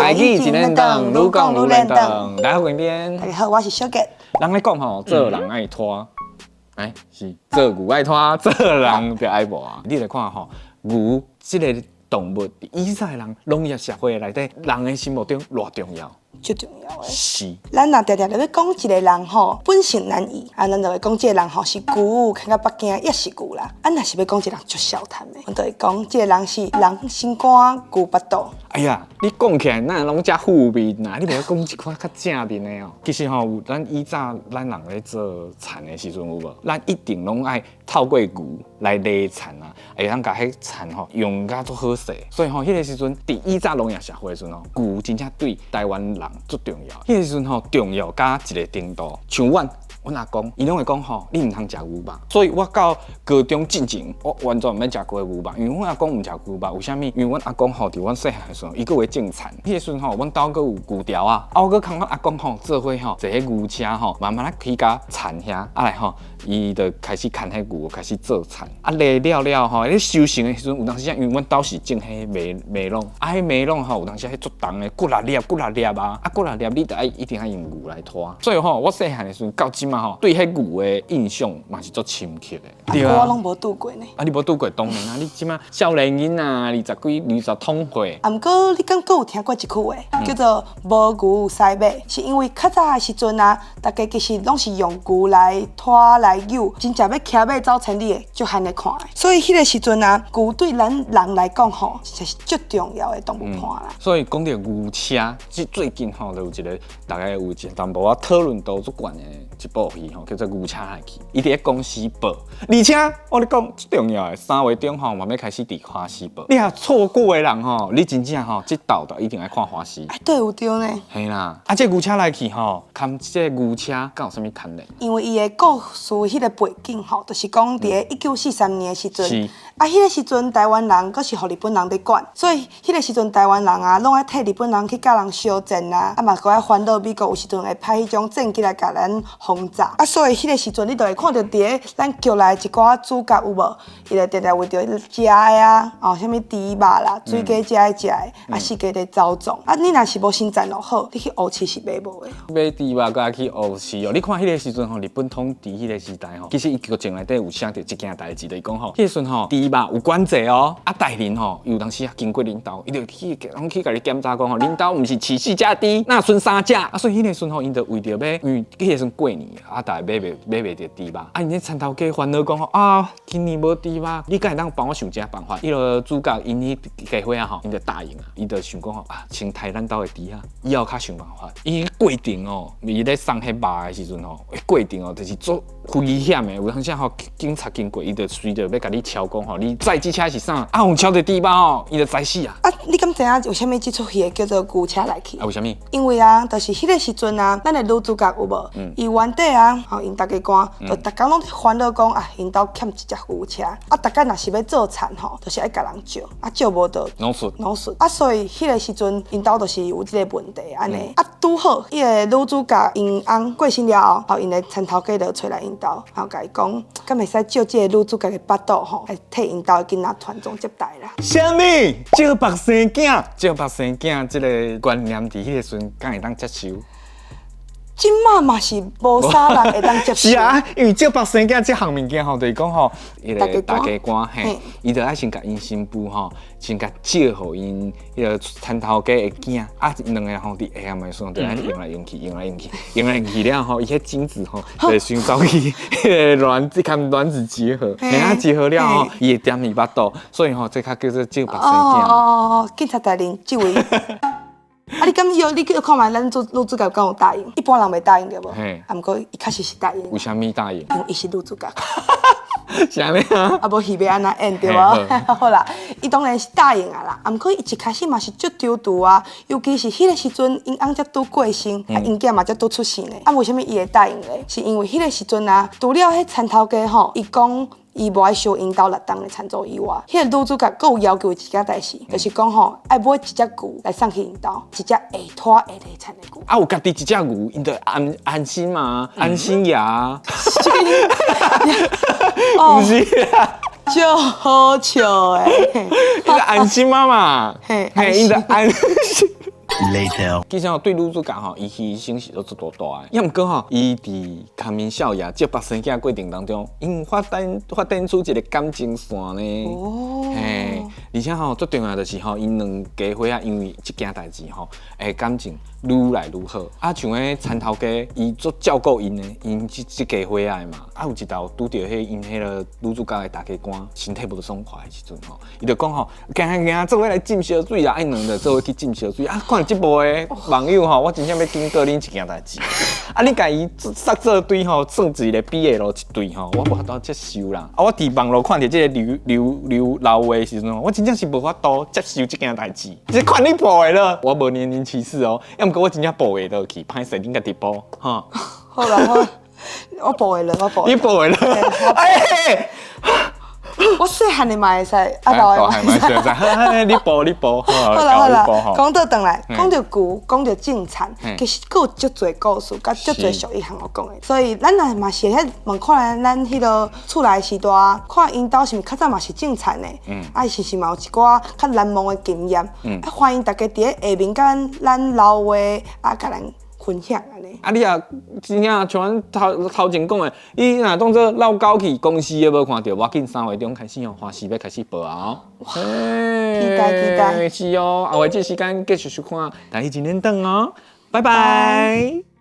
台語一輪當，愈講愈輪轉。大家好，我邊。大家好，我是小杰。人咧講吼，做人愛拖，欸，是做牛愛拖，做人就愛磨。你來看吼，牛這个動物，以前人農業社會內底，人的心目中偌重要。最重要的。是。咱若定定咧欲講一个人吼，本性難移，啊，咱就會講這个人吼是牛，牽到北京也是牛啦。啊，若是欲講一个人足痟貪的，阮就會講這个人是人心肝牛腹肚。哎呀，你講起來哪攏遮負面啊？你袂曉講一款較正面的哦。其實吼，有咱以早咱人咧做田的時陣有無？咱一定攏愛透過牛來犁田啊，會當共彼田吼用甲足好勢。所以吼，彼个時陣佇以早農業社會的時陣吼，牛真正對台灣人足重要。彼个時陣吼，重要到一个程度，像阮。阮阿公，伊攏會講吼，你毋通食牛肉。所以我到高中進前，我完全毋免食過牛肉，因為阮阿公毋食牛肉。為啥物？因為阮阿公吼，佇阮細漢的時陣，伊閣會種田。彼個時陣吼，阮兜閣有牛條啊，啊，我閣看阮阿公吼做伙吼，坐彼牛車吼，慢慢仔開到田遐，啊來吼，伊就開始牽彼牛，開始做田。啊，犁了了吼，咧收成的時陣，有當時啊，因為阮兜是種彼麥麥櫳，啊，彼麥櫳吼，有當時彼足重的，幾若粒幾若粒啊，啊，幾若粒你著愛一定愛用牛來拖。所以吼，我細漢的時陣到這馬吼，對彼牛的印象嘛是足深刻的。對啊，我攏無拄過呢。啊，你無拄過當然啊，你這馬少年囡仔，二十幾、二十通歲。啊，毋過你敢閣有聽過一句話，叫做無牛駛馬，是因為較早的時陣啊，大家其實攏是用牛來拖來扭，真正欲騎馬走千里的，足罕咧看的。所以彼个時陣啊，牛對咱人來講吼，實在是足重要的動物伴啦。所以講著牛車，這最近吼，就有一个大家有一淡薄仔討論度足懸的一部戲吼，叫做《牛車來去》。伊佇咧公視播，而且我咧講最重要的，3月中吼嘛欲開始佇華視播。你若錯過的人吼，你真正吼，這道就一定愛看華視。哎，對，有對呢。嘿啦，啊，這牛車來去吼，含這個牛車敢有啥物關聯？因為伊的故事彼个背景吼，就是講佇咧1943年的時陣，啊，彼个時陣台灣人閣是予日本人佇管，所以彼个時陣台灣人啊，攏愛替日本人去佮人相戰啊，啊嘛閣愛煩惱美國有時陣會派彼種戰機來共咱轟炸，啊，所以彼个時陣你就會看著佇咧咱劇內一寡主角有無？伊就定定為著食的啊，哦，啥物豬肉啦、水果遮愛食的，啊，四界佇走動。啊，你若是無先戰落好，你去烏市是買無的。買豬肉閣愛去烏市哦。你看彼个時陣吼，日本統治彼个時代吼，其實伊劇情內底有寫著一件代誌，就是講吼，彼個時陣吼，豬肉有管制哦。啊，大人吼，有當時啊經過恁兜，伊就去攏去共你檢查講吼，恁兜毋是飼四隻豬，哪賰三隻？啊，所以彼個時陣吼，𪜶就為著欲，因為彼個時陣過年，啊，逐家買袂買袂著豬肉，啊，𪜶咧田頭家煩惱講吼，啊，今年無豬肉，你敢會當幫我想一下辦法？彼个主角𪜶彼家伙仔吼，𪜶就答應啊，伊就想講吼，啊，先刣咱兜的豬仔，以後較想辦法。伊過程哦，伊咧送彼肉的時陣吼，過程哦，就是足危險的。有當時吼，警察經過，伊就隨著欲共你抄講吼，你載這車是啥？啊，有抄著豬肉吼，伊就知死啊！啊，你敢知影為啥物這齣戲叫做牛車來去？啊，為啥物？因為啊，就是彼个時陣啊，咱的女主角有無？伊原底啊，吼，𪜶大家官，就逐工攏佇煩惱講啊，𪜶兜欠一隻牛車。啊，逐工若是欲做田吼，就是愛共人借，啊，借無就攏輸攏輸。啊，所以彼个時陣，𪜶兜就是有這个問題按呢。啊，拄好，彼个女主角𪜶翁過身了後，吼，𪜶的田頭家就揣來𪜶兜，吼，共伊講，敢會使借這个女主角的腹肚吼，來替𪜶兜的囡仔傳宗接代啦。啥物？借腹生囝，借腹生囝，這个觀念佇彼个時陣敢會當接受？這馬嘛是無啥人會當接受。是啊，因為借腹生囝這項物件吼，就是講吼，彼个大家官嘿，伊就愛先共𪜶新婦吼，先共借予𪜶彼个田頭家的囝，啊，兩個人吼佇下暗的時陣，就按呢用來用去，用來用去，用來用去了後，伊彼精子吼，就先走去彼个卵子佮卵子結合，嘿啊結合了後，伊會踮伊腹肚，所以吼，這較叫做借腹生囝。哦哦哦，警察大人，這位。啊！你敢有你去看覓咱女女主角敢有答應？一般人袂答應對無？啊，毋過伊確實是答應。為啥物答應？因為伊是女主角。是按呢啊？啊，無戲欲按怎演對無？好啦，伊當然是答應啊啦。啊，毋過伊一開始嘛是足躊躇啊，尤其是彼个時陣，𪜶翁才拄過身，啊，𪜶囝嘛才拄出世呢。啊，為啥物伊會答應咧？是因為彼个時陣啊，除了彼田頭家吼，伊講伊無愛收𪜶兜六冬的田租以外，彼个女主角閣有要求一件代誌，就是講吼，愛買一隻牛來送去𪜶兜，一隻會拖會犁田的牛。啊，有家己一隻牛，𪜶就安安心嘛，安心呀。毋是啊。足好笑的。伊就安心媽嘛，嘿，嘿，伊就安心。Later. 其實吼，對女主角吼，伊犧牲是都足大大的。抑毋過吼，伊佇牽面少爺接白生囝過程當中，𪜶發展出一個感情線呢。嘿，而且吼，最重要就是吼，𪜶兩家伙仔因為這件代誌吼，感情愈來愈好。啊，像彼田頭家，伊足照顧𪜶的，𪜶這家伙仔的嘛。啊，有一道拄著彼𪜶彼个女主角的大家官身體無爽快的時陣吼，伊就講吼，行行做伙來浸燒水啦，𪜶兩個做伙去浸燒水。啊，看這部的網友吼，我真正欲警告恁一件代誌。啊，你共伊殺做對吼，算一個 BL 一對吼，我無法度接受啦。啊，我佇網路看著這個劉劉劉老話的時陣，我真正是無法度接受這件代誌。這看你播會落，我無年齡歧視哦，抑毋過我真正播會落去，歹勢恁家己播吼。好啦好，我播會落，我播。你播會落？哎！我細漢的嘛會使，啊老的嘛會使。你播你播，好啦好啦，講倒轉來，講著牛，講著種田，其實閣有足濟故事，佮足濟俗語通好講的。所以咱若嘛是會使問看咱彼个厝內時代，看𪜶兜是毋是較早嘛是種田的，啊是毋是嘛有一寡較難忘的經驗？啊，歡迎大家佇咧下面佮咱留話，啊，共咱分享按呢。啊，你若真正像阮頭頭前講的，你若當做老狗去公視的無看著，無要緊，3月中開始哦，華視欲開始播啊。期待期待。是哦，後下這時間繼續收看，台語一連轉哦，拜拜。